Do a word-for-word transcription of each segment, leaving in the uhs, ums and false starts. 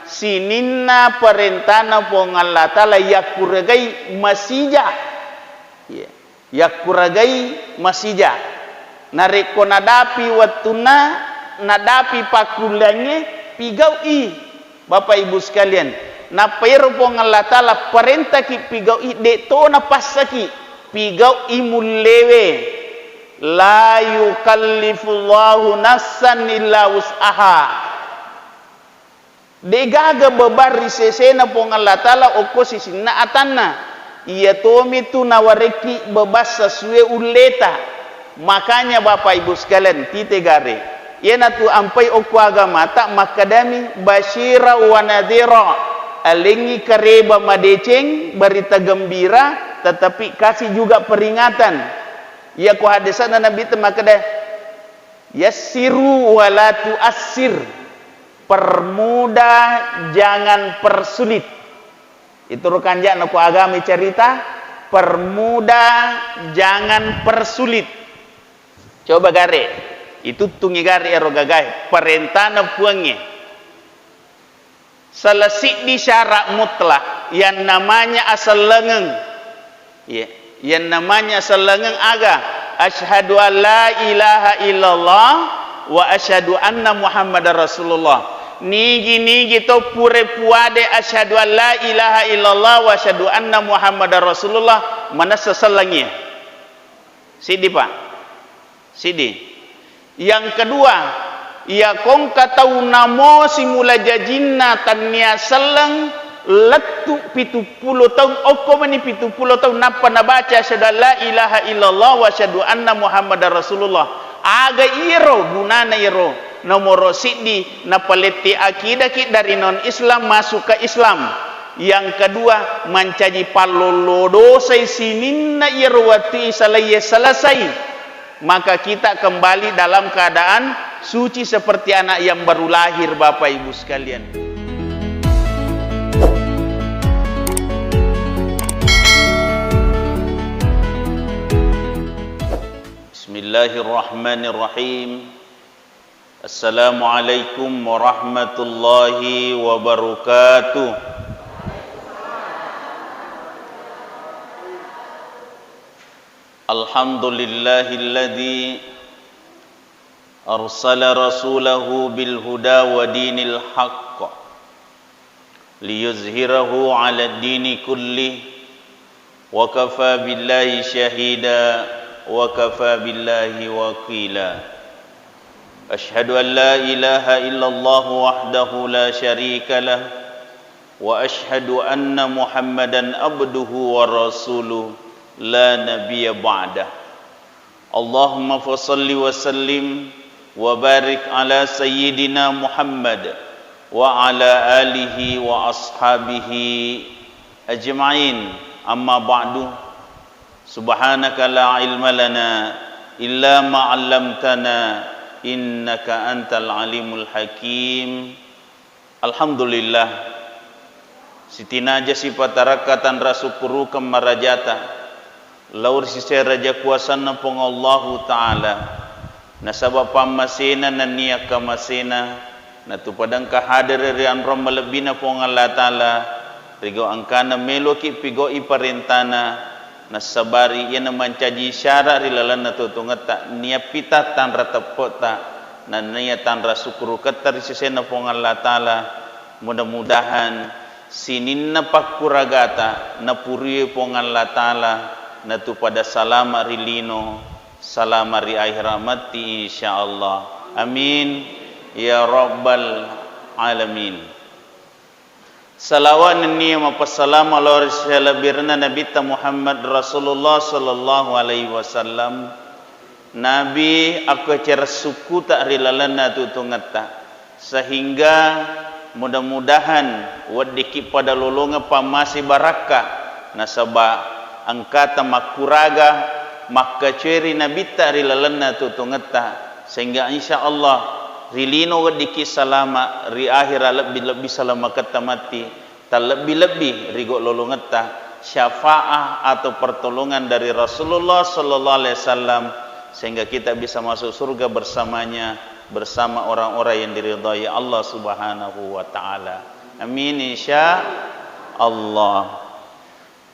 Sininna parentana Puang Allah Ta'ala yakkuragai masija. Iya. Yakkuragai masija. Narekko nadapi wettunna, nadapi pakkulleangnge, pigau'i. Bapak Ibu sekalian, nappa ero Puang Allah Ta'ala parentaki pigau'i, de' to napassaki. Pigau'i mullewe. La yukallifullahu nafsan illa wus'aha. De'gaga beban ri sesena Puang Allah Ta'ala okko sisinna atanna. Iya tomitu nawarekki beban sesue ulleta. Makanya Bapak Ibu sekalian, tite gare. Iyanatu ampai okko agamata makkadami basyira wa nadhira. Alengngi kareba madeceng, berita gembira, tetapi kasih juga peringatan. Iya ko hadisana Nabi te makkada, "Yassiru wa la tuassir." Permudah, jangan persulit. Itu ro kanja'na ko agama cerita, permudah, jangan persulit. Coba gare, ituttungi gare ero gagae, parentana Puangnge. Salah siddi syarat mutlak yang namanya asellengeng. Iya. Yang namanya sellengeng aga? Asyhadu an la ilaha illallah wa asyhadu anna Muhammadar Rasulullah. Nigi-nigi to pura puade asyhadu an la ilaha illallah wa asyhadu anna Muhammadar Rasulullah, manessa selleng iya. Siddi, Pak. Siddi. Yang kedua, iya kongka tau namo simula jajinna tannia selleng lettu pitu pulo taung, okko mani pitu pulo taung nappa nabaca asyhadu an la ilaha illallah wa asyhadu anna Muhammadar Rasulullah. Aga iyaro gunana iyaro? Nomoro siddi, napalette akidaki dari non Islam masuk ke Islam. Yang kedua, mancaji pallollo dosai sininna iyaro wettu isalaiye selesai. Maka kita kembali dalam keadaan suci seperti anak yang baru lahir, Bapak Ibu sekalian. Bismillahirrahmanirrahim. Assalamualaikum warahmatullahi wabarakatuh. Alhamdulillahilladzi arsala rasulahu bil huda wa dinil haqq liyuzhirahu 'alad dini kullih wa kafa billahi syahida wa kafa billahi wakila. Asyhadu an la ilaha illallah wahdahu la syarika lah, wa asyhadu anna Muhammadan abduhu wa rasuluh la nabiyya ba'dah. Allahumma fa salli wa sallim wa barik ala sayyidina Muhammad wa ala alihi wa ashabihi ajma'in. Amma ba'du. Subhanaka la ilma lana illa ma 'allamtana innaka antal alimul hakim. Alhamdulillah, sitinaja sipatarakka tanra sukkurukeng marajata lao ri sesena raja kuasanna Puang Allahu Ta'ala, nasaba pammasena nennia kamasena, natu padengka hadere ri anrong malebbina Puang Allah Ta'ala, rigau engkana meloki pigau'i parentana, nassabari iyana mancaji syara ri lalenna tuo-tuongetta, niappita tanra teppe'ta, nennia tanra sukkuruketta ri sesena Puang Allah Ta'ala. Mudah-mudahan sininna pakkuragata napuriwe Puang Allah Ta'ala, natu pada salama ri lino, salama ri akhira matti, insyaallah. Amin ya rabbal alamin. Salawat nennia mappasalama lao ri salebbirenna Nabitta Muhammad Rasulullah sallallahu alaihi wasallam. Nabi akko acara sukkuta ri lalenna tuo-tuongetta, sehingga mudah-mudahan weddikki pada lolongeng pammase barakka, nasaba engkata makkuraga makkacoe ri Nabitta ri lalenna tuo-tuongetta, sehingga insyaallah ri lino weddikki salama, ri akhira lebbi-lebbi salamaketta matti, tallebbi-lebbi ri gau lolongetta, syafaah atau pertolongan dari Rasulullah sallallahu alaihi wasallam, sehingga kita bisa masuk surga bersamanya. bersama orang-orang yang diridhai Allah Subhanahu wa Ta'ala. Amin, insya Allah.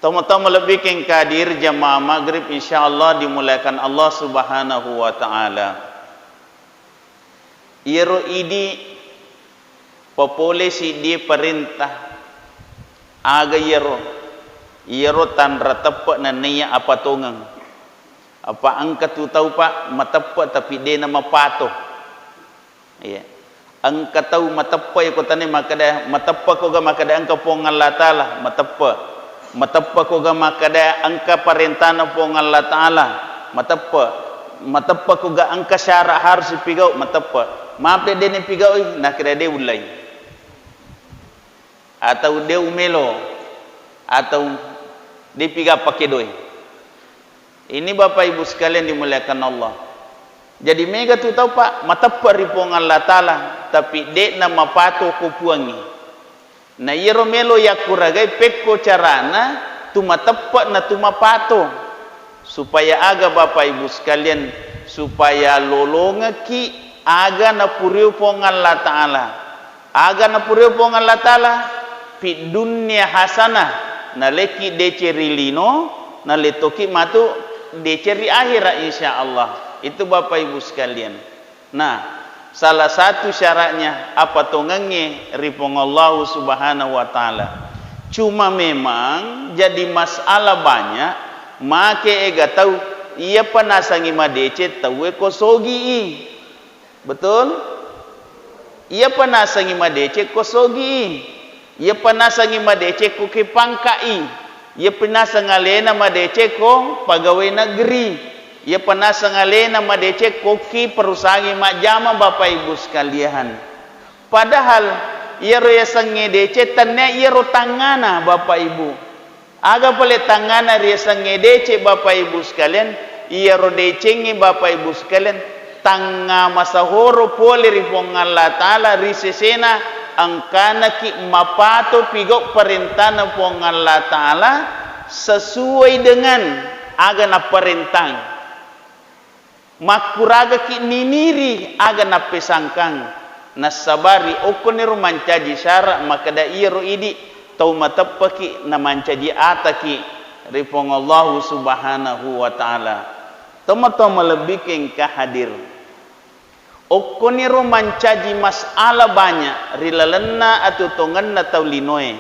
Tomo-tomo lebbi keng kadir jamaah maghrib, insya Allah dimuliakan Allah Subhanahu wa Ta'ala. Iyaro idi papole siddie parenta. Aga iyaro? Iyaro tanra teppe nenniya apa tongeng. Apa engka tu tau, Pak, mateppe tapi de namapato. Iya. Engka tau mateppe, iko tane makkeda, mateppe ko ga makkeda engka Puang Allah Taala, mateppe. Mateppe ko ga makkeda engka parentana Puang Allah Taala, mateppe. Mateppe ko ga engka syarat harus ipigau, mateppe. Mape de ni pigau, nakkeda de ullai. Atau de umelo, atau de piga pakedoe. Ini Bapak Ibu sekalian dimuliakan Allah. Jadi mega tu tau, Pak, mateppe ri Puang Allah Taala, tapi de namapato ko puangnge. Na iyaro melo yakkuragai pekko carana tu mateppe na tu mapato. Supaya aga, Bapak Ibu sekalian? Supaya lolongekki aga napuriu Puang Allah Taala. Aga napuriu Puang Allah Taala? Fid dunya hasanah, nalekki deceng ri lino, nalettoki matu deceng ri akhirat, insya Allah. Itu, Bapak Ibu sekalian. Nah, salah satu syaratnya apa tongengnge ri Puang Allahu Subhanahu wa Ta'ala. Cuma memang jadi masalah banyak, make ega tau, iyapa nasengngi madeceng tauwe ko sogi i. Betul? Iyapa nasengngi madeceng ko sogi i. Iyapa nasengngi madeceng ko ki pangka i. Iyapa naseng alena madeceng ko pegawai negeri. Iyapa naseng alena madeceng ko ki perusahaan majjama, Bapak Ibu sekalian. Padahal iyaro yasengnge deceng tennia iyaro tangngana, Bapak Ibu. Aga pale tangngana riasengnge deceng, Bapak Ibu sekalian? Iyaro decengnge, Bapak Ibu sekalian, tangnga masahoro pole ri Puang Allah Taala ri sesena engkanaki mapato pigau parentana Puang Allah Taala sesuai dengan aga naparentang. Makkuragaki niniri aga nappesangkang, nassabari okkoniro mancaji syara makkeda iyaro idi tau mateppeki namancaji ataki ri Puang Allahu Subhanahu wa Ta'ala. Tomatoa malebbiki engka hadir. Okkoniro mancaji masalah banyak ri lalenna atutongenna tau linoe.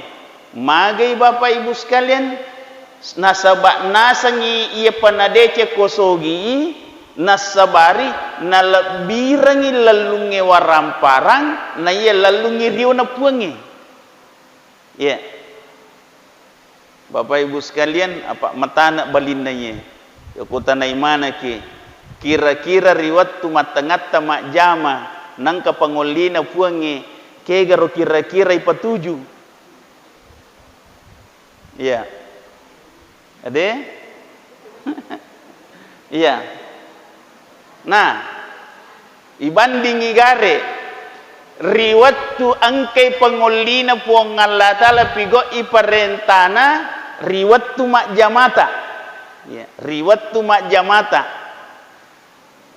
Magai Bapak Ibu sekalian, nasaba nasengngi iya panadeceng ko sogi i, nassabari nalebbirengngi lellungnge waramparang, na iya lellungngi riona Puangnge. Iya. Bapak Ibu sekalian, apa matana balinna iye. Yako tanai manaki, kira-kira ri wettu mattengatta majjama, nangka pangollina Puangnge, kegaro kira-kira ipatuju? Iya. Ade? Iya. Nah, ibandingi gare ri wettu engkai pangollina Puang Allah Taala, pigau'i parentana ri wettu majjamata. Iya, ri wettu majjamata.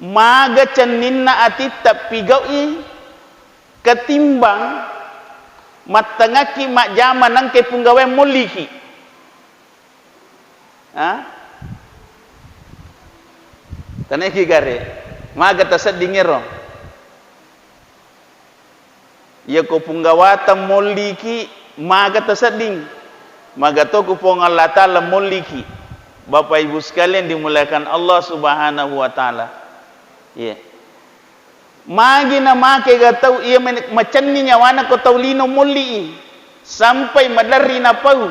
Maga cenninna atitta pigau'i ketimbang mattengakki majjama nangkai punggawae molliki. Ha? Tanaiki gare. Maga tasedding ero. Iyako punggawata molliki, maga tasedding. Maga to ku Puang Allah Taala molliki. Bapak Ibu sekalian dimuliakan Allah Subhanahu wa Ta'ala. Iya. Magi namake ga tau iya men-, macenni nyawana ko tau lino molli i, sampai maderri napau,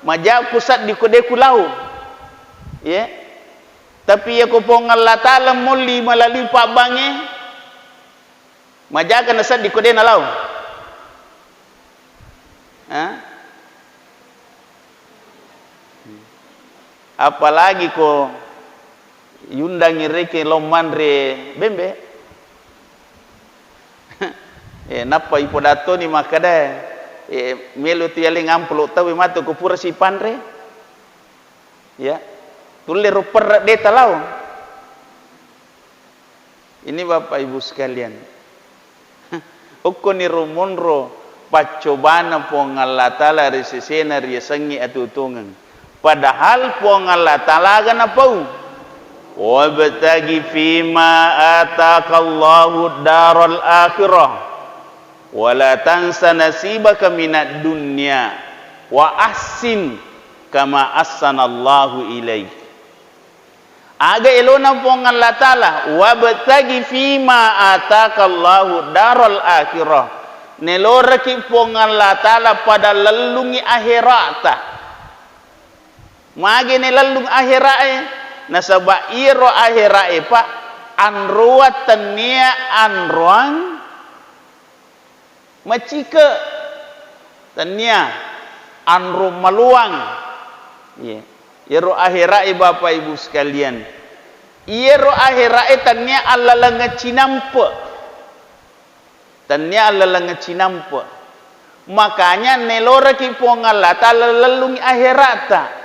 maja ku seddi ko de ku lao. Ye. Tapi iya ko Puang Allah Taala molli melalui pabbangnge, majaka na seddi ko de na lao. Ha? Apalagi ko yundangi reke lao manre bembe. Eh, nappa ipodattoni makkeda, eh, melo tu yaleng amplop tau matu ko pura sipanre. Ya. Tulle ro perre de talao. Ini Bapak Ibu sekalian, okkoniro monro paccobana Puang Allah Ta'ala ri sesena riasengnge atuo-tuongeng. Padahal Puang Allah Ta'ala aga napau, "Wabtaghi fima atakallahu daral akhirah, wa la tansa nasibaka minad dunya, wa ahsin kama ahsanallahu ilaik." Aga elona Puang Allah Ta'ala, "Wabtaghi fima atakallahu daral akhirah." Neloraki Puang Allah Ta'ala pada lellungi ahera'ta. Magi nelellung ahera'e? Nasaba iyaro ahera'e, Pak, anroa tennia anroang macike. Tennia anro maluang. Iya. Iyaro ahera'e, Bapak Ibu sekalian. Iyaro ahera'e tennia allaleng cinampe. Tennia allaleng cinampe. Makanya neloraki Puang Allah Ta'ala lellungi ahera'ta.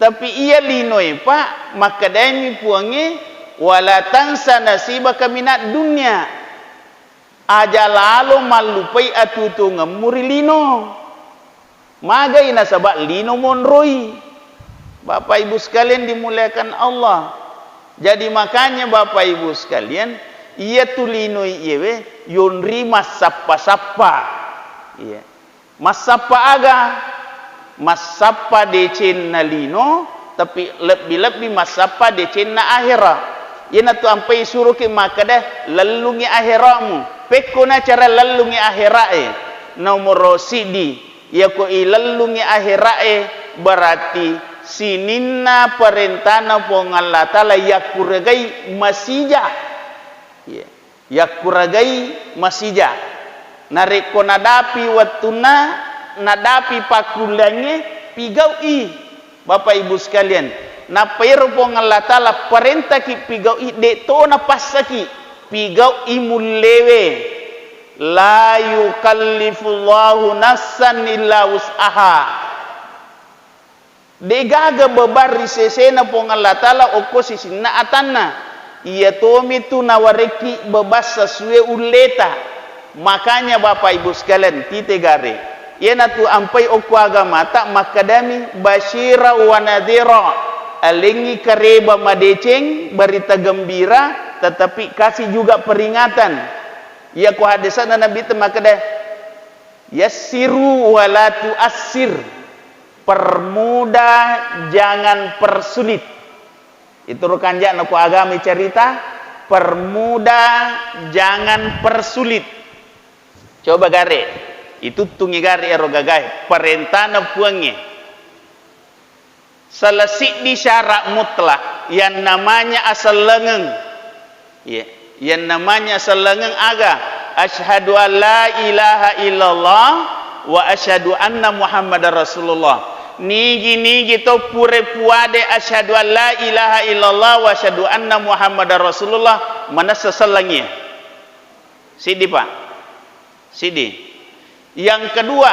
Tapi iya linoe, Pak, makkedaimi Puangnge, "Wala tansa nasibaka minad dunya." Aja lalo mallupai atuo-tuongemmu ri lino. Magai nasaba lino monroi. Bapak Ibu sekalian dimuliakan Allah. Jadi makanya Bapak Ibu sekalian, iyatu lino iyewe yonri massappa-sappa. Iya. Massappa aga? Massappa decenna lino, tapi lebbi-lebbi massappa decenna ahera. Iyanatu ampai suroki makkeda, "Lellungi ahera'mu." Pekkona cara lellungi ahera'e? Nomoro siddi, iyako ilellungi ahera'e, berarti sininna parentana Puang Allah Ta'ala yakkuragai masija. Iya. Yakkuragai masija. Narekko nadapi wettunna, nadapi pakkulleangnge, pigau'i. Bapak Ibu sekalian, nappa iyaro Puang Allah Ta'ala parentaki pigau'i, de' to napassaki. Pigau'i mullewe. "La yukallifullahu nafsan illa wus'aha." De'gaga beban ri sesena Puang Allah Ta'ala okko sisinna atanna. Iyatomitu nawarekki beban sesue ulleta. Makanya Bapak Ibu sekalian, tite gare. Iyanatu ampai okko agamata makkedami, "Basyira wa nadhira." Alengngi kareba madeceng, berita gembira, tetapi kasih juga peringatan. Iyako hadisana Nabi te makkeda, "Yassiru wa la tuassir." Permudah, jangan persulit. Itu ro kanja'na ko agami cerita, permudah, jangan persulit. Coba gare, ituttungi gare ero gagae, parentana Puangnge. Salah siddi syarat mutlak yang namanya asellengeng. Iya. Yang namanya sellengeng aga? Asyhadu an la ilaha illallah wa asyhadu anna Muhammadar Rasulullah. Nigi-nigi to pura puade asyhadu an la ilaha illallah wa asyhadu anna Muhammadar Rasulullah, manessa selleng iya. Siddi, Pak. Siddi. Yang kedua,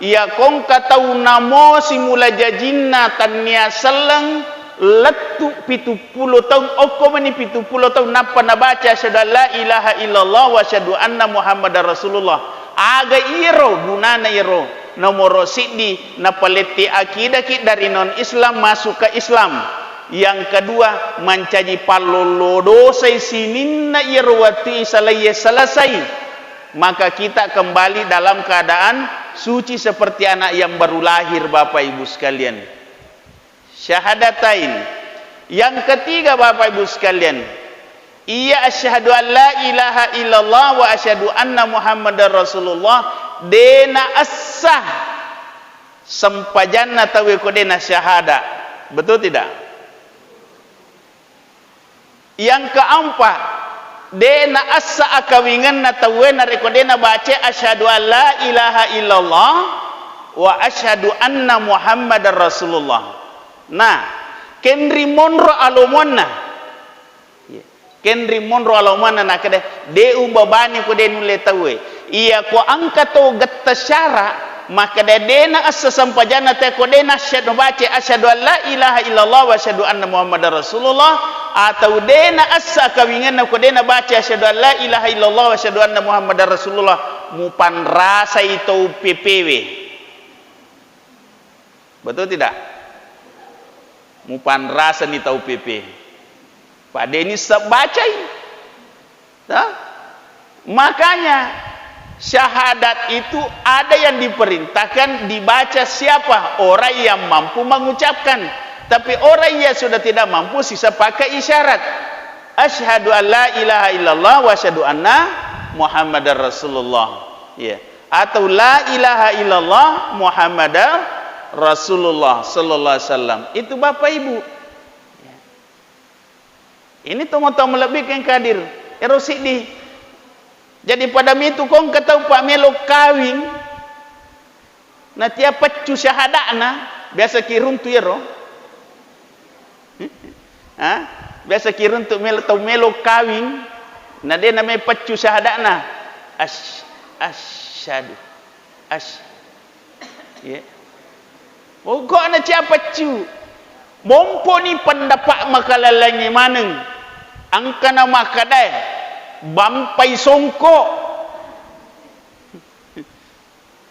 iya kongka tau namo simula jajinna tannia selleng lettu pitu pulo taung, okko mani pitu pulo taung nappa nabaca asyhadu an la ilaha illallah wa asyhadu anna Muhammadar Rasulullah. Aga iyaro gunana iyaro? Nomoro siddi, napalette akidaki dari non Islam masuk ke Islam. Yang kedua, mancaji pallollo dosai sininna iyaro wettu isalaiye selesai. Maka kita kembali dalam keadaan suci seperti anak yang baru lahir, Bapak Ibu sekalian. Syahadatain. Yang ketiga, Bapak Ibu sekalian, iya asyhadu an la ilaha illallah wa asyhadu anna Muhammadar Rasulullah, dena essa sempajanna tauwe ko dena syahada. Betul tidak? Yang keempat, de' naessa akawingenna tauwe narekko de' nabaca asyhadu an la ilaha illallah wa asyhadu anna Muhammadar Rasulullah. Nah, kenri monro alomuanna. Kenri monro alomuanna nakkeda, de' ubabani ko de' nulle tauwe. Iya ko engka to getta syara, makkeda de' naessa sempajanna te ko de' nasyhadu baca asyhadu an la ilaha illallah wa asyhadu anna Muhammadar Rasulullah, atau de' naessa kawingenna ko de' nabaca asyhadu an la ilaha illallah wa asyhadu anna Muhammadar Rasulullah, mupanrasai tau pepewe. Betul tidak? Mupanrasani tau pepe. Padeni sebacai. Toh? Makanya syahadat itu ada yang diperintahkan dibaca siapa? Orang yang mampu mengucapkan. Tapi orang yang sudah tidak mampu sisa pakai isyarat. Asyhadu an la ilaha illallah wa asyhadu anna Muhammadar Rasulullah. Ya. Atau la ilaha illallah Muhammadar Rasulullah sallallahu alaihi wasallam. Itu Bapak Ibu. Ini tomatoa malebbi engka hadir. Ero siddi. Jadi pada mitu ko engka tau pa melo kawing, natia peccu syahada'na, biasa kiruntu ero. Ha? Biasa kiruntu melo, tau melo kawing, na de' namai peccu syahada'na. Asy-, asyhadu. Asy-, Iya. Pokokna cia peccu. Momponi pendapat makalallengngi maneng. Engkana makkadae, bampai songko.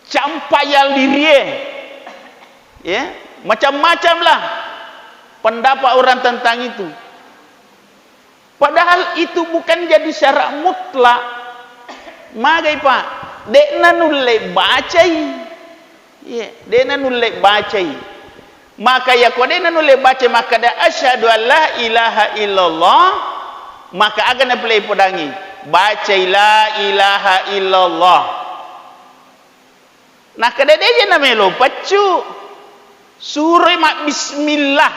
Campai aldirie. Ya, macam-macam lah pendapat orang tentang itu. Padahal itu bukan jadi syarat mutlak. Magai, Pak? De'na nulle bacai. Iya, de'na nulle bacai. Maka iya ko de'na nulle bacai makkada asyhadu an la ilaha illallah, maka aga napilei podangi? Bacai la ilaha illallah. Nakkeda de'je namelo paccu. Suroi mabbismillah.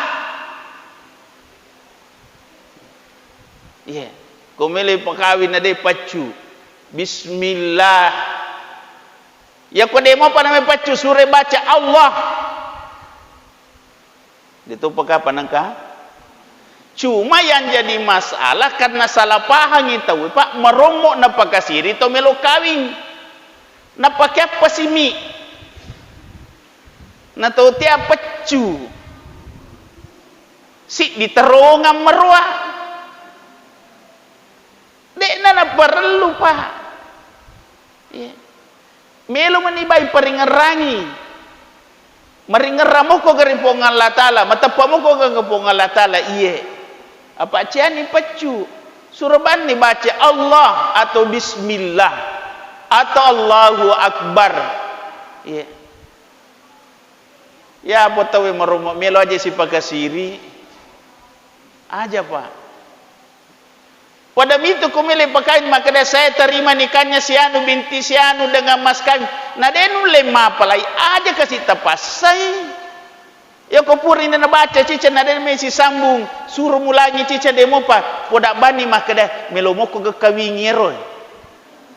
Iya. Ko melo pakawing na de paccu. Bismillah. Iya ko de mopa namai paccu, suroi baca Allah. De topa kapang nengka. Cuma yang jadi masalah karena salah pahangi tau, Pak, marommo napakasiri tau melo kawing. Napakeappa simi. Na tau tea peccu. Siddi terongang maroa. De'na naparellu, Pak. Iya. Melo mani bai paringerrangi. Maringerrang moko gari Puang Allah Ta'ala, mateppa moko gari Puang Allah Ta'ala, iye. Apa ciani peccu. Suro banni baca Allah atau Bismillah atau Allahu Akbar. Iya. Ya, apa tauwe marommo melo aja sipakasiri. Aja, Pak. Pada mitu ko melo pakawing makkeda, "Saya terima nikahnya si anu binti si anu dengan mas kawin." Na de nulle mapalai, aja kasi tapassai. Iya ko purani nabaca cica na de mesi sambung, suro mulangi cica de mopa, poda bani makkeda, "Melo moko ga kawingi ero."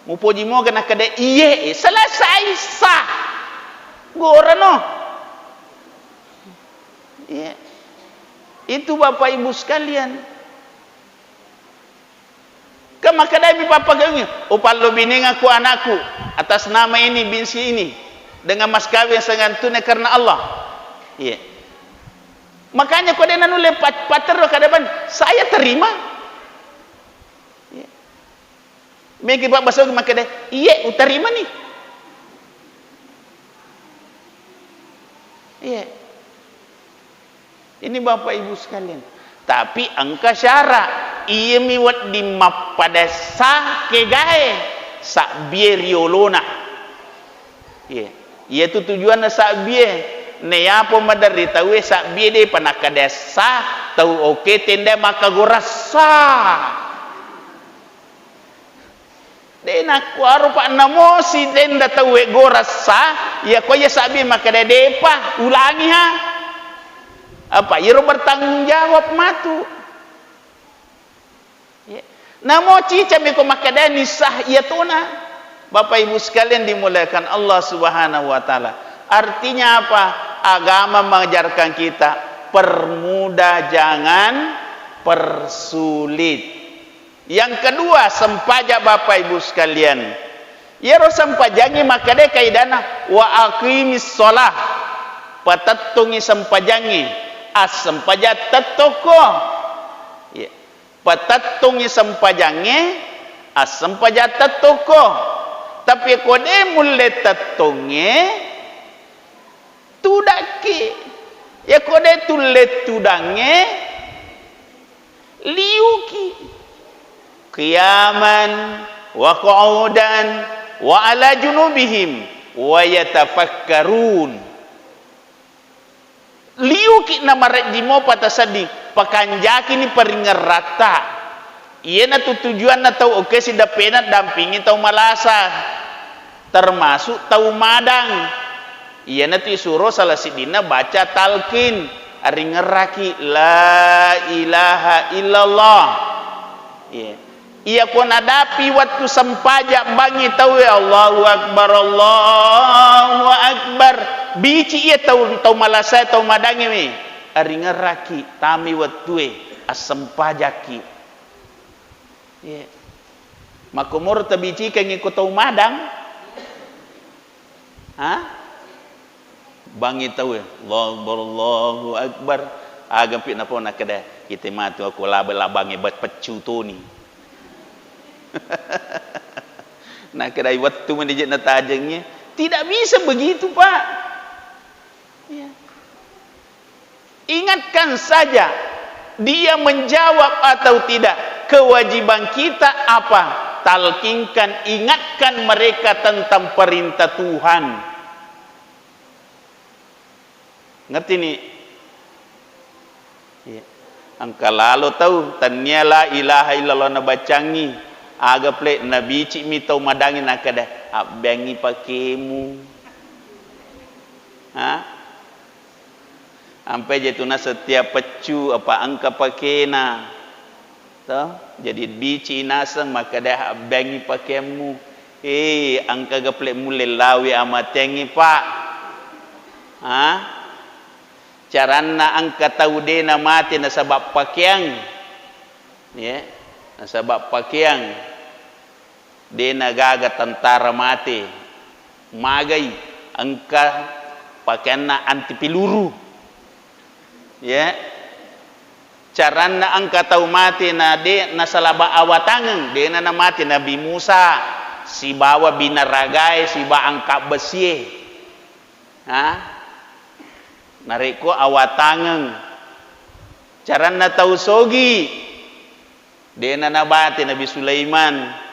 Mupoji moga nakkeda, "Iye." Selesai, sah. Gorano. Iya. Itu Bapak Ibu sekalian. Kan makkedami pappakeungngi, "Upallobinengakku anakku atas nama ini bin si ini dengan mas kawin yang sangat tunai karena Allah." Iya. Makanya ko de nanulle pat-, patterro kada ban, "Saya terima." Iya. Megi Pak Basogi makkeda, "Iye, uterima ni." Iya. Ini Bapak Ibu sekalian. Tapi engka syarat. Iyami wedding mappada sa kegae, sabbie riolona. Iya. Iyatu tujuanna sabbie. Neapo maderri tauwe sabbie de panakkada sa, tau oke tenda makkagorassa. De nakkuaro, Pak, namosi tenda tauwe gorassa, iya ko iya sabbi makkeda depa, ulangiha. Apa iyaro bertanggung jawab matu. Ya. Namo cicami ko makkedani sah iya tona. Bapak Ibu sekalian dimuliakan Allah Subhanahu wa Ta'ala. Artinya apa? Agama mengajarkan kita permudah, jangan persulit. Yang kedua, sempajang, Bapak Ibu sekalian. Iyaro sempajangnge makkeda kaidana, "Wa aqimis shalah." Patettongi sempajangnge. Assempajang tettokko. Iya. Patettongngi sempajangnge, assempajang tettokko. Tapi ko de' mulle tettongnge, tudakki. Yako de' tulle tudangnge, liuki. Qiyaman wa qu'udan wa ala junubihim wa yatafakkarun. Liuki namarejji mopa tasedding, pakanjakini paringeratta. Iyanatu tujuanna tau okke sideppena dampingi tau malasa, termasuk tau madang. Iyanatu isuro salah siddinna baca talqin, aringerraki la ilaha illallah. Iya. Iyako nadapi wettu sempajang bangngi tauwe, Allahu Akbar, Allahu Akbar. Bici iya tau, tau malasae, tau madangnge we. Aringerraki, tami wettue, assempajakki. Iya. Makkomoro tabicikangngi ko tau madang? Ha? Bangngi tauwe, Allahu Akbar, Allahu Akbar. Agampi napau nakkeda, ite matu aku laba-, labangnge ba-, peccu toni. Nakkedai wettu mani je' natajengnge. Tidak bisa begitu, Pak. Ya. Ingatkan saja, dia menjawab atau tidak. Kewajiban kita apa? Talkinkan, ingatkan mereka tentang perintah Tuhan. Ngerti ni? Iya. Engka lalo tau, tennia la ilaha illallah nabacangngi. Aga ple, nabicikmi tau madangngi nakkeda, "Abbeangngi pakemu." Ha? Ampai je tu naseng tea peccu, apa engka pakena. To? Jadi bici naseng makkeda, "Abbeangngi pakeammu." Eh, engka gaple mulle lawi amateangngi, Pak. Ha? Caranna engka tau de namate nasaba pakeang. Ya, nasaba pakeang. De nagaga tentara mate, magai engka pakeanna anti peluru. Ya. Caranna engka tau mate na de nasalaba awatangeng, de na namate Nabi Musa sibawa binaragae siba angka besie. Ha? Narekko awatangeng, caranna tau sogi, de na nabate Nabi Sulaiman.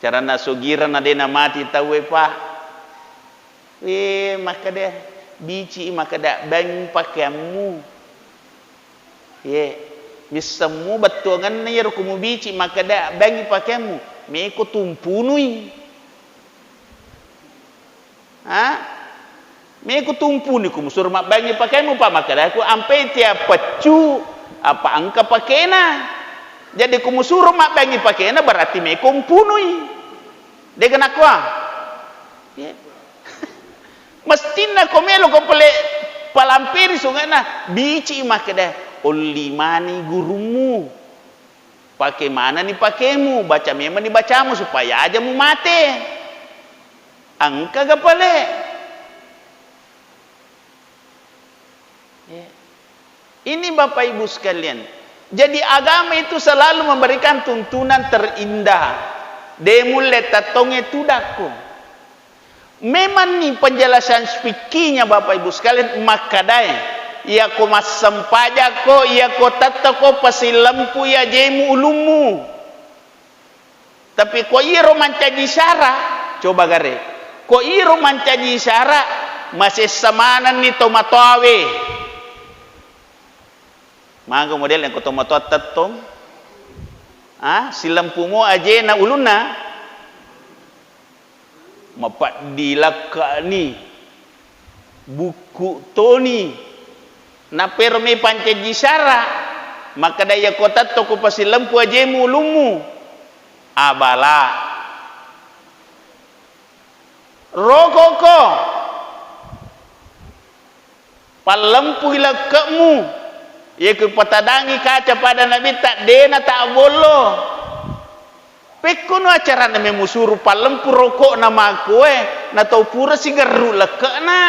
Caranna sogirana de namati tauwe, Pak. Eh, makkeda, bici makkeda, "Bang pakeammu." Ye, missemmu bettuangenna iyaro ko mubici makkeda, "Bang pakeammu." Meko tumpunui. Ha? Meko tumpuni ko musuro mabbangi pakemu, Pak, makkedaku ampe tea peccu, apa engka pakena. Jadi ko musuro mabbangi pakena berarti meko mpunui. Dega nakua. Ya. Mestinna ko melo ko pale palampiri sungana, bici makkeda, "Olli mani gurummu." Pake manani pakemu, baca memani bacamu supaya aja mumate. Engkaga pale? Ya. Ini Bapak Ibu sekalian. Jadi agama itu selalu memberikan tuntunan terindah. De mulle tattonge tudakko. Memanni penjelasan fikihnya, Bapak Ibu sekalian, makkadae, iyako massempajakko, iyako tettoko, pasillempu ajemu ulummu. Tapi ko iyaro mancaji sara, coba gare. Ko iyaro mancaji sara, masessa manenni tomatoawe. Maga model yang ko tomatoa tettong? Ah, silempumo ajena ulunna? Mapaddi lakka'ni, bukku toni. Napero me pancaji sara, makkeda, "Iyako tetto ko pasilempu ajemu ulummu." Abala. Rokoko. Pallempui lekke'mu. Iyaku patadangi kaca pada Nabitta, dena ta'bollo. Pekkono acarana memusuru pallempu roko'na makkoe, natau pura sigerru lekke'na.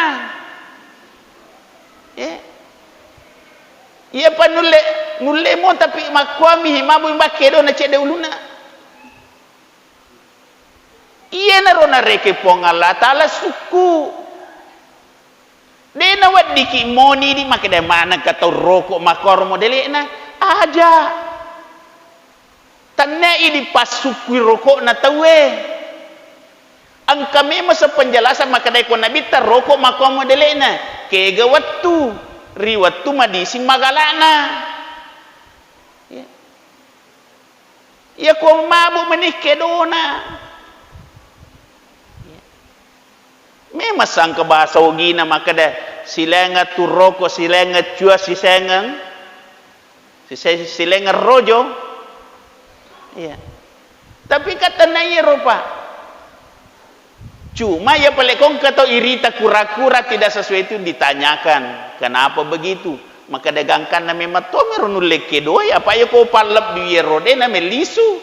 Eh. Iyapa nulle Nulle mo, tapi makkuami mabu mbakkedo na cedde uluna. Iyanaro narekeng Puang Allah Ta'ala sukku. De naweddiki moni di makkeda manengka tau roko makkoro modele'na. Aja. Tennia idi passukkui roko'na tauwe. Engka memang sepenjelasan makkedai ko Nabitta roko makkuamo dele'na, kega wettu, ri wettu madising magala'na. Ya. Iya ko mabuk meni kedona. Ya. Memang sangka bahasa ogina makkeda silainga tu roko, silainga cua, sisaingeng Sise-, silengeng rojo. Iya. Tapi katenna iyaro, Pak. Cuma ya pale kongka to irita kura-kura tidak sesuai itu ditanyakan. Kenapa begitu? Maka dagangkanna memang tomero nulle kedoi, apa ya ko pallebbi iyaro de na melisu.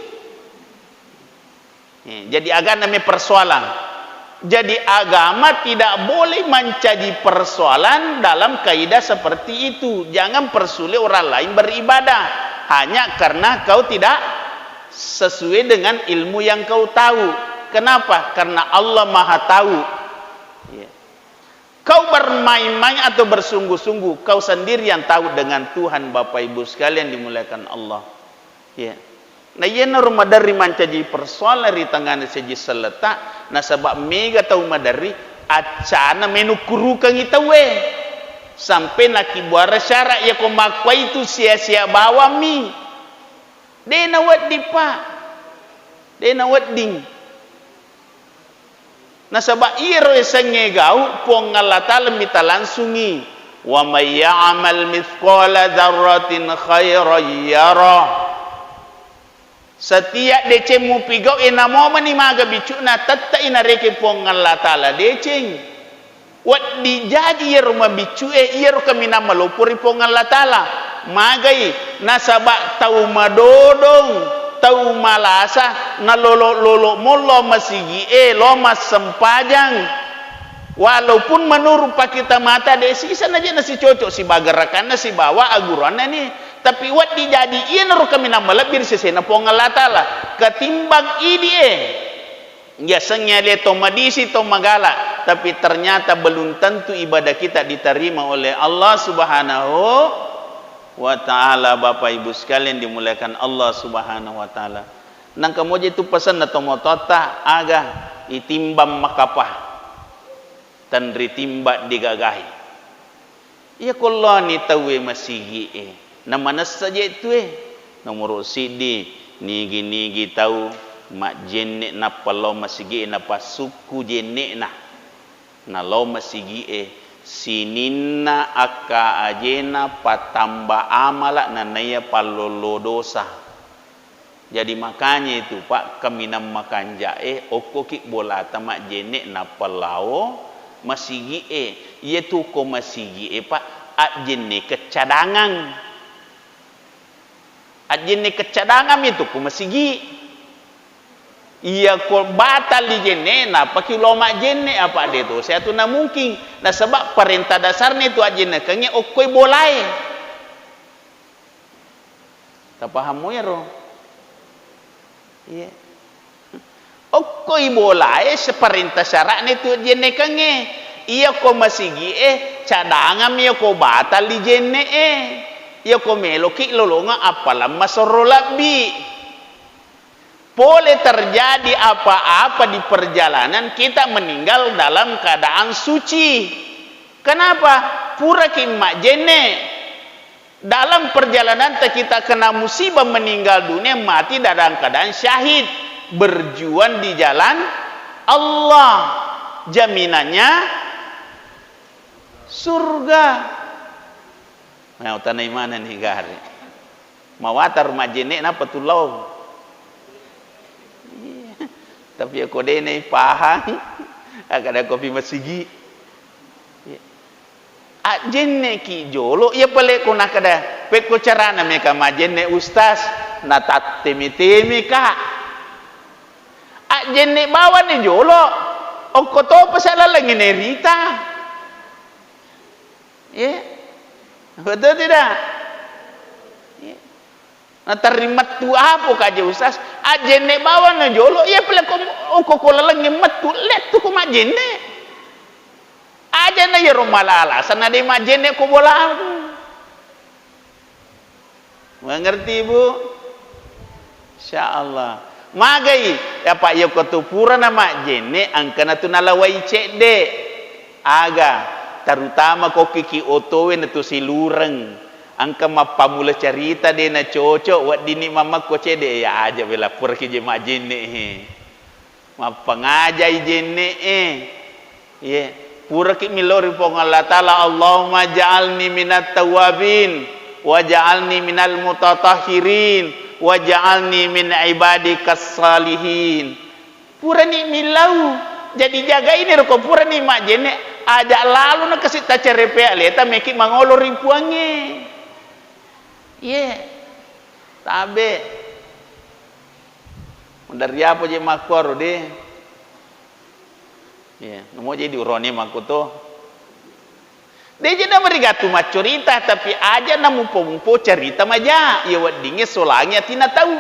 Eh, jadi agama me persoalan. Jadi agama tidak boleh mencaji persoalan dalam kaidah seperti itu. Jangan persulit orang lain beribadah hanya karena kau tidak sesuai dengan ilmu yang kau tahu. Kenapa? Karena Allah Maha Tahu. Ya. Kau bermain-main atau bersungguh-sungguh, kau sendiri yang tahu dengan Tuhan, Bapak Ibu sekalian dimuliakan Allah. Ya. Na iyanaro maderri mancaji persoalan ri tengngana seji selleta, nasaba mega tau maderri accana menukkurukengngi tauwe. Sampai nakibuara syara, yako makkuaitu sia-sia bawammi. De nawedding, Pak. De nawedding. Nasaba iyaro yasengnge gau, Puang Allah Ta'ala mita langsungi, "Wa may ya'mal mithqala dzarratin khairan yarah." Setiap deceng mupigau, e, namomani maga bicuna, tette'i narekeng Puang Allah Ta'ala deceng. Wedding jaji iyaro mabiccu e, iyaro kaminang maloppo ri Puang Allah Ta'ala. Magai, nasaba tau madodong, tau malasa, nalolo-lolo mo lao masigi e, lao massempajang. Walaupun menurut pakita mata de sisa naje nasicocok sibawa gerakanna, sibawa aguranna ni, tapi wedding jaji iyanaro kaminang malebbi ri sesena Puang Allah Ta'ala ketimbang idi e. Yasengnge ale to madisi, to magala, tapi ternyata belum tentu ibadah kita diterima oleh Allah Subhanahu wa Ta'ala. Bapak Ibu sekalian dimuliakan Allah Subhanahu wa Ta'ala. Nangka moja itu pesanna to mototta, aga itimbang makapa, tenri timbang digagai. Iya ko loni tauwe masigi'e, namanessa je tue. Nomoro siddi, nigi-nigi tau majjenne nappa lao masigi'e napassukku jenne'na. Nalao masigi'e, sininna akka ajena patamba amala nanaiya pallollo dosa. Jadi makanya itu, Pak, kaminang makanja'e, okkoki bolata majjenne nappa lao masigi'e. Iyatu ko masigi'e, Pak, ajjenne keccadangang. Ajjenne keccadangang itu ko masigi. Iya ko batal lijenne, nappaki lao majjenne, apa de to seatu na mungkin. Nasaba parenta dasarna itu ajjennekengnge okkoi bolae. Tapahammu ero? Iya. Okkoi bolae separenta syara'na itu jennekengnge. Iya ko masigi'e, cadangammi iya ko batal li jenne'e. Iya ko meloki lolongeng appalemma sorro lebbi. Pole terjadi apa-apa di perjalanan, kita meninggal dalam keadaan suci. Kenapa? Puraki majjenne. Dalam perjalananta kita kena musibah meninggal dunia, mati dalam keadaan syahid, berjuang di jalan Allah. Jaminannya surga. Nah, utanai mana nih gare? Mawatang majjenne nappa tulao. Iya. Tapi ko de na pahang, aga da kopi masigi. Iya. Ajjenneki jolo, iya pale ko nakada, pekko carana meka majjenne Ustaz, natatteme-temeka. Ajjenne bawani jolo, okko topa salaleng nerita. Iya. Betul tidak? Natarri mettu apo kaje usas, ajenne bawang na jolo, iya pale ko, ko, ko lalengnge mettu, lettu ko majenne. Aja na iyaro mala alasan na de majenne ko bola. Mengerti, Bu? Insya Allah. Magai, ya, Pak, ya, ko tu pura na majenne, angkana tu nalawai cedde. Aga, terutama ko kiki otowe na tu silureng. Engka mappamula carita de na cocok, weddinni mamakko cedde, ya aja bela puraki je majenne he. Mappangajai jenne'e. Ye, puraki millau ri Puang Allah Ta'ala, "Allahumma ja'alni minat tawwabin, wa ja'alni minal mutatahhirin, wa ja'alni min ibadikas salihin." Purani millau. Jadi jagaini ro ko purani majjenne, aja lalo na kasi tacarepe aleta meki mangolo ri Puangnge. Ye. Tabe. Dari apa je makkuaro de? Ye, namo jadi urone makkuto. De je na marigattu maccorita, tapi aja na mumpo-mumpo carita maja, iya weddingnge solangi atina tau.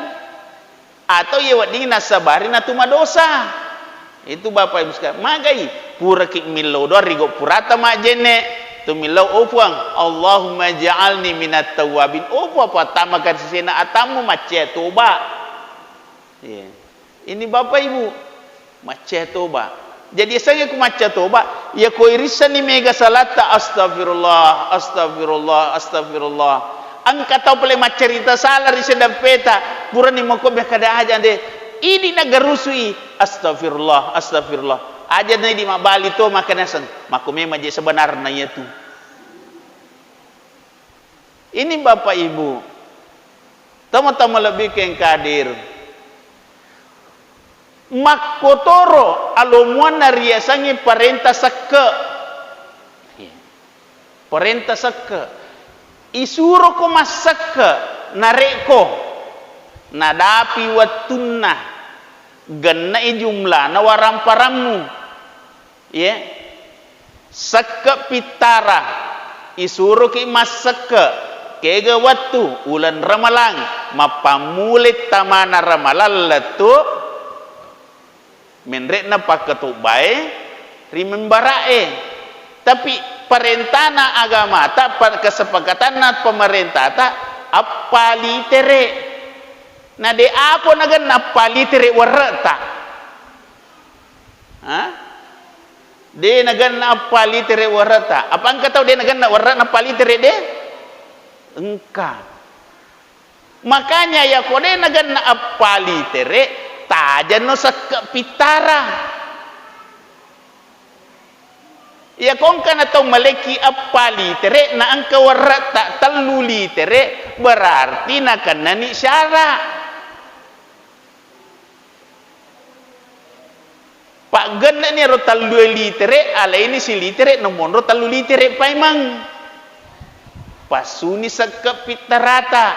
Atau iya wedding nassabari natu madosa. Itu Bapak Ibu sekalian, magai puraki millau doang ri gau purata majjenne, tu millau, "Oh Puang, Allahumma ja'alni minat tawwabin." Oh Puang, pattama ka ri sesena atammu, maccea toba. Iya. Ini Bapak Ibu, maccea toba. Jadi, esengnge ku macca toba, iya ko irissenni mega salatta, "Astagfirullah, astagfirullah, astagfirullah." Engka tau pale maccarita sala ri seddeppeta, purani mako makkeda aja de, idi nagarusui, "Astagfirullah, astagfirullah." Aja na idi mabbali to makkeda naseng, mako memang je sebenarna iyatu. Ini Bapak Ibu, tama-tama lebbi keng kadir. Makkotoro alomuanna riasengnge parenta sekke. Parenta sekke. Isuroko massekke narekko nadapi wettunna genne'i jumlana waramparammu. Ye. Sekke pittara, isuroki massekke, kega wettu, uleng Ramalang, mappammulai tamana Ramalang lettu, menre'na pakkatobbae ri membara'e. Tapi parentana agamata, pa-, kesepakatanna pemerintata, eppa litere. Na de apo nagenna eppa litere werre'ta. Ha? De nagenna eppa litere werre'ta. Apa engka tau de nagenna werre'na eppa litere de? Engka. Makanya yako de nagenna eppa litere, tajano sekke pittara. Yako engkana tau malekki eppa litere, na engka werre'ta tellu litere, berarti nakennani syara. Paggenne'ni ero tellue litere, alaini silitere, namonro tellu litere paimeng. Passuni sekke pittarata.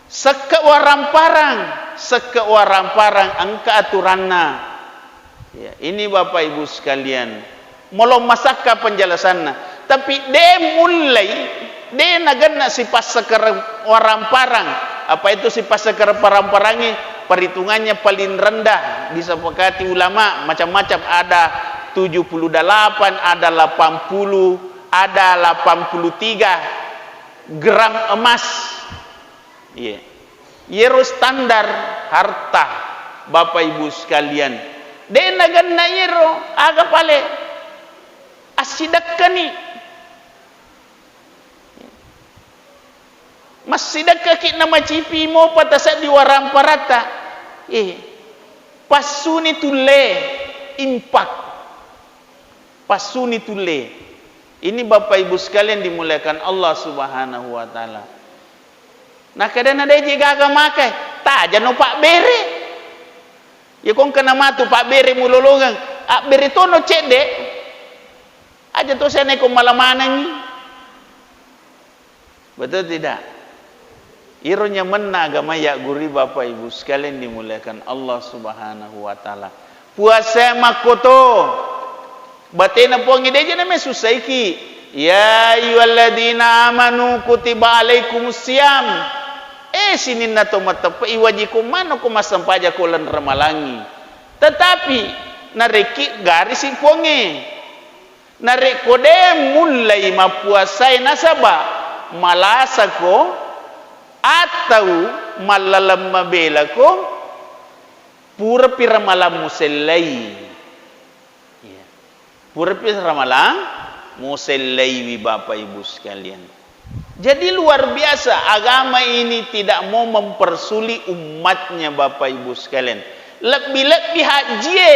Sekke waramparang, sekke waramparang engka aturanna. Ya, ini Bapak Ibu sekalian. Molo masakka penjelasanna. Tapi de mullei, de nagenna sipasseker waramparang. Apa itu sipasseker paramparangnge? Perhitungannya paling rendah, disepakati ulama, macam-macam. Ada tujuh puluh delapan, ada delapan puluh, ada delapan puluh tiga gram emas. Iya. Iyero standar harta, Bapak Ibu sekalian. De nagenna iyero, aga pale? Assidekkani. Massidekkaki namacipi mopa taseddi waramparatta. Eh, passuni tulle, impak. Passuni tulle. Ini Bapak Ibu sekalian dimuliakan Allah Subhanahu wa Ta'ala. Nakkeda na de je gaga makai, tajano pabbere. Iya ko engka namatu pabbere mulolongeng, abbere tono cedde. Aja to siane ko mala manengi. Betul tidak? Iro nyamenna agama ya guri Bapak Ibu sekalian dimuliakan Allah Subhanahu wa Ta'ala. Puasa makkoto. Batena Puangnge de je name susaiki. Ya ayyuhalladzina amanu kutiba alaikumus siyam. Eh, sininna to mateppe, iwajikung manokko massempajang ko uleng Ramalangngi. Tetapi, narekki garisi Puangnge. Narekko de mullei mappuasae nasaba malasako atau mallaleng mabelako, purapi Ramalang musellei. Iya. Purapi Ramalang musellaiwi, Bapak Ibu sekalian. Jadi luar biasa, agama ini tidak mau mempersulit umatnya, Bapak Ibu sekalian. Lebbi-lebbi hajjie,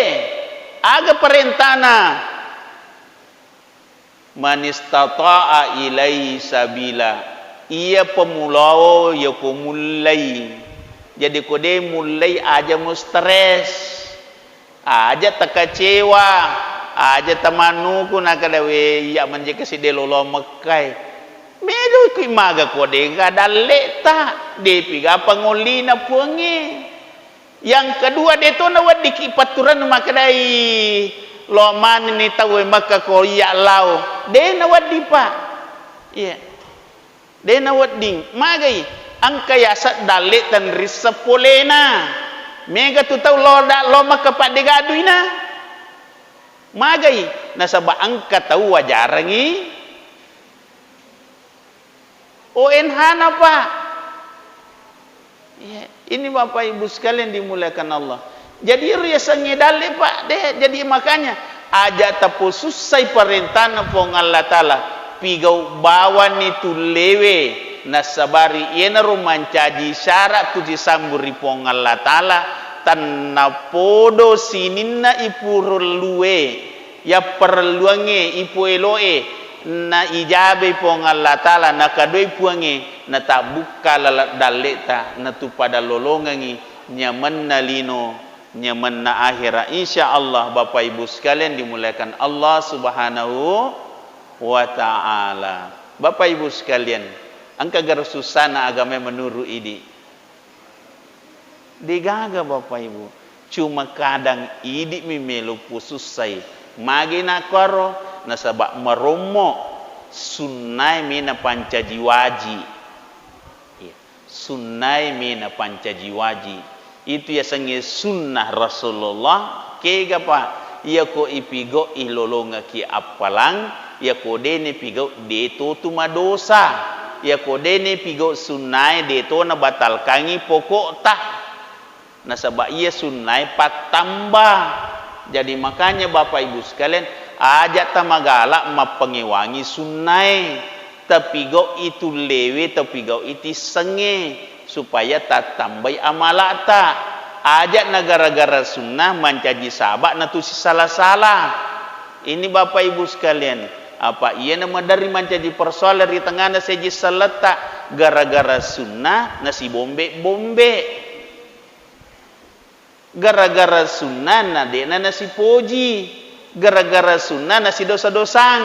aga parentana? Manistata'a ilaihi sabila. Iya pemulao yako mullei. Jadi ko de mullei aja mustres. Aja takecewa, aja tamannuku nakada, "We, iya manjeka sidde lolo Mekkae." Melo kui maga ko de ga dalle'ta, depi ga pangollina Puangnge. Yang kedua, de to naweddiki patturannu makkedai, "Lo manenni tauwe Mekka ko iya lao." De nawedding, Pak. Iya. De nawedding. Magai? Engka yaseng dalle tenrisseng polena. Mega tu tau lo da-, lo Mekka padde gaduina. Magai? Nasaba engka tau wajarangi O N H-na, Pak. Iya, ini Bapak Ibu sekalian dimuliakan Allah. Jadi, ero yasengnge dalle, Pak, de. Jadi, makanya aja taposussai parentana Puang Allah Taala. Pigau bawani tullewe, nasabari iyanaro mancaji syarat tu sisambu ri Puang Allah Taala, tennapodo sininna ipurellue. Yapparelluangnge ipoeloe naijabai Puang Allah Taala, nakadoi Puangnge, natabbukka laleng dalle'ta, natupada lolongengngi nyamenna lino, nyamenna ahera. Insya Allah, Bapak Ibu sekalian dimuliakan Allah Subhanahu wa Ta'ala. Bapak Ibu sekalian, engka garo sussana agamae menuru idi? Degaga, Bapak Ibu. Cuma kadang idi'mi melo posussai. Magi nakkoro? Nasaba marommo sunnae mena pancaji waji. Iya, sunnae mena pancaji waji. Itu yasengnge sunnah Rasulullah. Kega, Pak? Iyako ipigau'i lolongekki appalang, iyako deni pigau de totu madosa. Iyako deni pigau sunnae de to nabatalkangngi pokokta. Nasaba iya sunnae pattamba. Jadi makanya Bapak Ibu sekalian, aja tamagala mappangewangi sunnae. Tapigau'i tullewe, tapigau'i tissengnge, supaya tattambai amala'ta. Aja na gara-gara sunnah mancaji saba'na tu sisala-sala. Ini Bapak Ibu sekalian, apa iyana maderri mancaji persoalan ri tengngana seji selletta, gara-gara sunnah nasibombe-bombe. Gara-gara sunnah na de'na nasipoji, gara-gara sunnah nasidosa-dosang.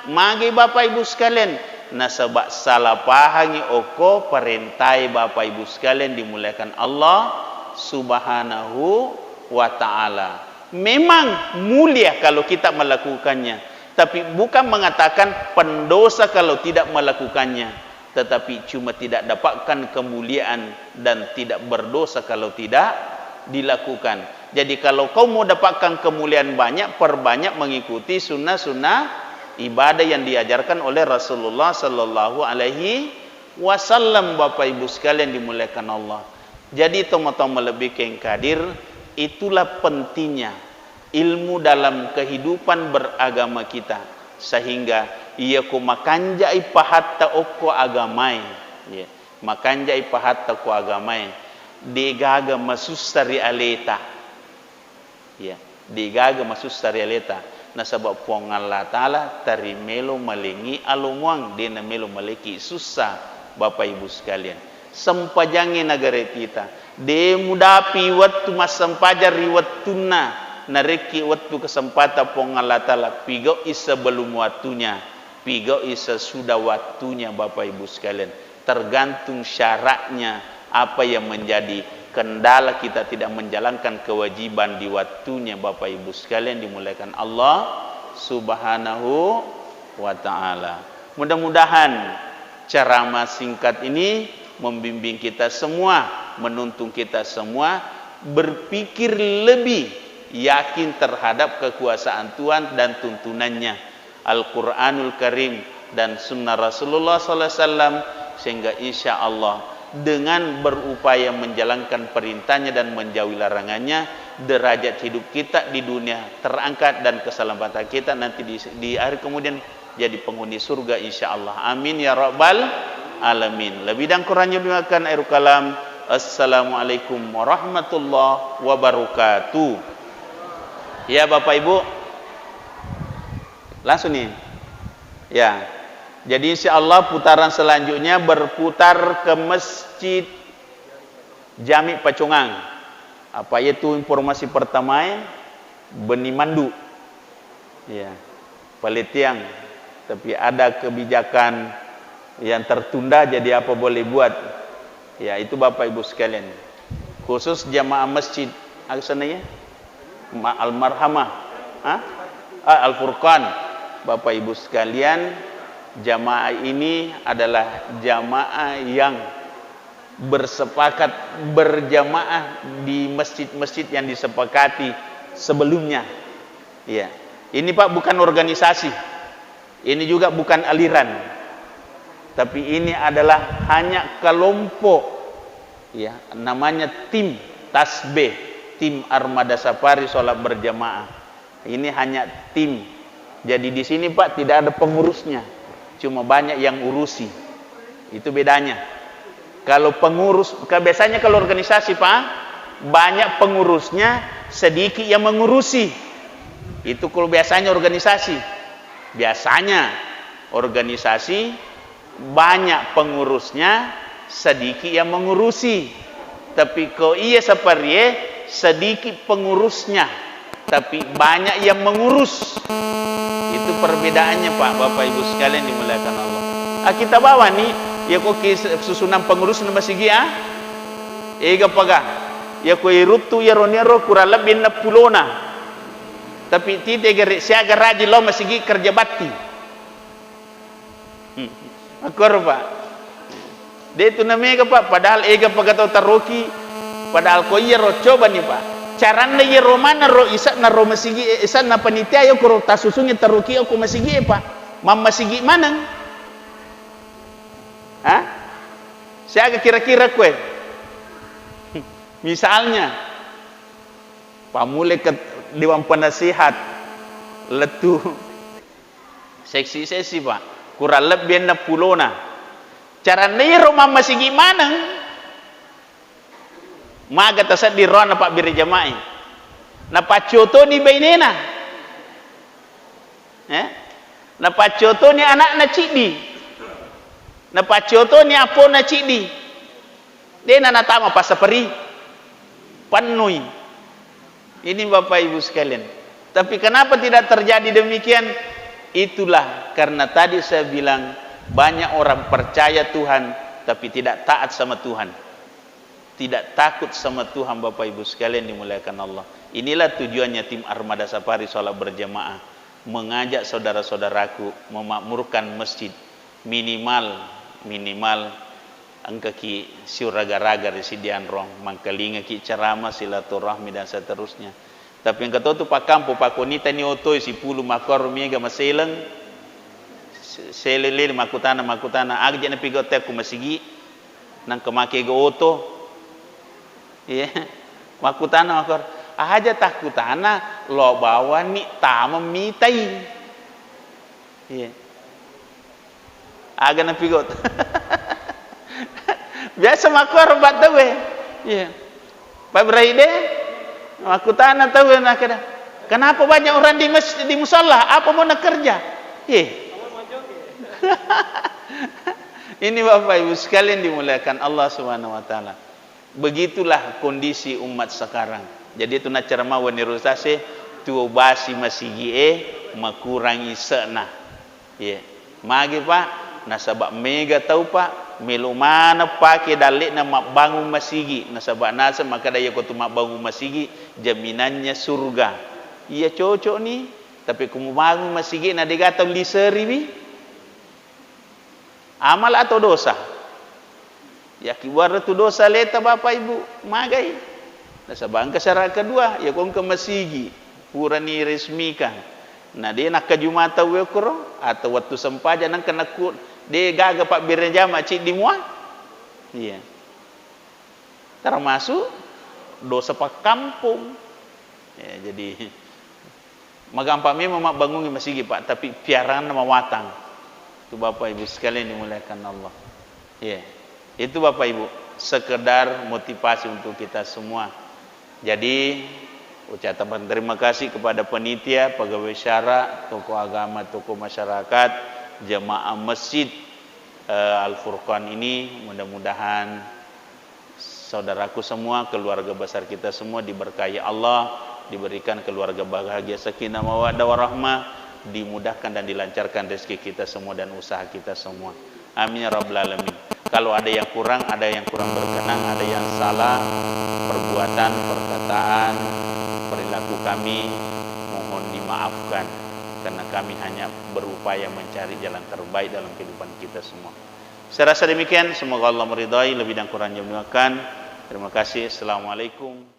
Magi Bapak Ibu sekalian? Nasaba salah pahangi okko parentae Bapak Ibu sekalian dimuliakan Allah Subhanahu wa Ta'ala. Memang mulia kalau kita melakukannya, tapi bukan mengatakan pendosa kalau tidak melakukannya. Tetapi cuma tidak dapatkan kemuliaan dan tidak berdosa kalau tidak dilakukan. Jadi, kalau kau mau dapatkan kemuliaan banyak, perbanyak mengikuti sunnah-sunnah ibadah yang diajarkan oleh Rasulullah sallallahu alaihi wasallam, Bapak Ibu sekalian dimuliakan Allah. Jadi, tomatoa malebbi kengkadir, itulah pentingnya ilmu dalam kehidupan beragama kita, sehingga iyako makanjai pahatta okko agamae, ya, makanjai pahatta ko agamae, degaga masussa ri aleta, ya, degaga masussa ri aleta, nasaba Puang Allah Ta'ala teri melo malengi alomuang, dena melo maleki sussa, Bapak Ibu sekalian. Sempajangnge nagarepita. De mudapi wettu massempajang ri wettunna, narekki wettu kesempatan Puang Allah Ta'ala, pigau'i sebelum waktunya, pigau'i sesudah waktunya, Bapak Ibu sekalian. Tergantung syaratnya, apa yang menjadi kendala kita tidak menjalankan kewajiban di waktunya, Bapak Ibu sekalian dimuliakan Allah Subhanahu wa Ta'ala. Mudah-mudahan ceramah singkat ini membimbing kita semua, menuntun kita semua berpikir lebih yakin terhadap kekuasaan Tuhan dan tuntunannya, Al-Quranul Karim dan Sunnah Rasulullah sallallahu alaihi wasallam, sehingga insya Allah dengan berupaya menjalankan perintahnya dan menjauhi larangannya, derajat hidup kita di dunia terangkat dan keselamatan kita nanti di, di hari kemudian jadi penghuni surga, insya Allah. Amin ya rabbal alamin. Lebih dan kurangnya dimakan air kalam. Assalamualaikum warahmatullahi wabarakatuh. Ya, Bapak Ibu. Langsung nih. Ya. Jadi, insya Allah putaran selanjutnya berputar ke Masjid Jami Pacongang. Apa itu informasi pertama, eh? Beni mandu. Ya. Paletiang. Tapi ada kebijakan yang tertunda, jadi apa boleh buat. Ya, itu Bapak Ibu sekalian. Khusus jamaah masjid, apa sana ya? Ma-, Al-Marhamah. Hah? Ah, Al-Furqan. Bapak Ibu sekalian, jamaah ini adalah jamaah yang bersepakat berjamaah di masjid-masjid yang disepakati sebelumnya. Iya. Ini, Pak, bukan organisasi. Ini juga bukan aliran. Tapi ini adalah hanya kelompok, ya, namanya tim tasbih, tim armada safari sholat berjamaah. Ini hanya tim. Jadi di sini, Pak, tidak ada pengurusnya. Cuma banyak yang urusi. Itu bedanya. Kalau pengurus, ka-, biasanya kalau organisasi, Pak, banyak pengurusnya, sedikit yang mengurusi. Itu kalau biasanya organisasi. Biasanya organisasi banyak pengurusnya, sedikit yang mengurusi. Tapi ko iya saparie, sedikit pengurusnya, tapi banyak yang mengurus. Itu perbedaannya, Pak, Bapak Ibu sekalian dimuliakan Allah. Ah, kita bawa nih, ya kok ki-, susunan pengurus na masigi, ah? Ega paga. Ya ko iruttu ya ro nero kurang lebih enam puluh na. Tapi tite gere siaga rajin lo masigi kerja bakti. Hmm. Makkoro, Pak. De' tu namega, Pak, padahal ega pagato taroki, padahal ko iyaro, coba ni, Pak. Caranna iyaro maneng ro isa'na ro masigi, eh, isa'na panitia yo koro tasusungi taroki ko masigi e, Pak. Mammasigi maneng. Hah? Siaga kira-kira kue? Misalnya, pammulai ke dewan penasihat, lettu seksi-seksi, Pak. Kurang lebbi enneng pulona. Caranna iyaro mammasigi maneng, maga tasedding roanna pabbere jama'i. Napaccotoni bainena. Eh? Napaccotoni ana'na ciddi. Napaccotoni appona ciddi. De'na natama passaperi. Pennui. Ini Bapak Ibu sekalian. Tapi kenapa tidak terjadi demikian? Itulah karena tadi saya bilang, banyak orang percaya Tuhan, tapi tidak taat sama Tuhan. Tidak takut sama Tuhan, Bapak Ibu sekalian dimuliakan Allah. Inilah tujuannya tim Armada Safari Sholat Berjamaah, mengajak saudara-saudaraku memakmurkan masjid, minimal, minimal engkaki siuraga-raga ri siddi anrong, mangkalingaki ceramah, silaturahmi, dan seterusnya. Tapi engka to tu pakkampo, pakkonitani otoi sipulung makkoro mega maseleng, se-, selele makkutana, makkutana, "Aga je napigau te ku masigi, nangka make ga oto?" Iya. Makkutana makkoro, "Aja takkutana, lo bawani tama mitai." Iya. Aga napigau. Biasa makkoro ba tauwe. Iya. Pak Braide, makkutana tauwe nakkeda, "Kenapa banyak orang di mes-, di musalla? Apa mau nakerja?" Iya. Ini Bapak Ibu sekalian dimuliakan Allah Subhanahu wa Ta'ala. Begitulah kondisi umat sekarang. Jadi itu nacerama wenni rusase, tuo basi masigie makurang ise'na. Iya. Magi, Pak? Nasaba mega tau, Pak, melo maneng pake dalle'na mabbangung masigi, nasaba naseng makkeda iyako tu mabbangung masigi jaminannya surga. Iya cocok ni. Tapi ku mubangung masigi na dega tau liseriwi, amal atau dosa? Yakibuareng tu dosa leta, Bapak Ibu, magai. Nasaba engka syarat kedua, ya ko engka masigi, purani resmikan. Na de nakkajuma tau e koro, atau wettu sempajang nengka nakku, de gaga pabbere jama ciddi mua. Iya. Termasuk dosa pakkampong. Ya, jadi magampa memang mabbangungi masigi, Pak, tapi piaranna mawatang. Itu Bapak Ibu sekalian dimuliakan Allah. Ya. Itu Bapak Ibu, sekedar motivasi untuk kita semua. Jadi, ucapkan terima kasih kepada penitia, pegawai syara, tokoh agama, tokoh masyarakat, jemaah masjid, eh, Al-Furqan ini. Mudah-mudahan saudaraku semua, keluarga besar kita semua diberkahi Allah, diberikan keluarga bahagia, sakinah, mawaddah, warahmah, dimudahkan dan dilancarkan rezeki kita semua dan usaha kita semua. Amin ya rabbal alamin. Kalau ada yang kurang, ada yang kurang berkenan, ada yang salah perbuatan, perkataan, perilaku kami, mohon dimaafkan, karena kami hanya berupaya mencari jalan terbaik dalam kehidupan kita semua. Saya rasa demikian, semoga Allah meridai, lebih dan kurangnya dimaafkan. Terima kasih. Assalamualaikum.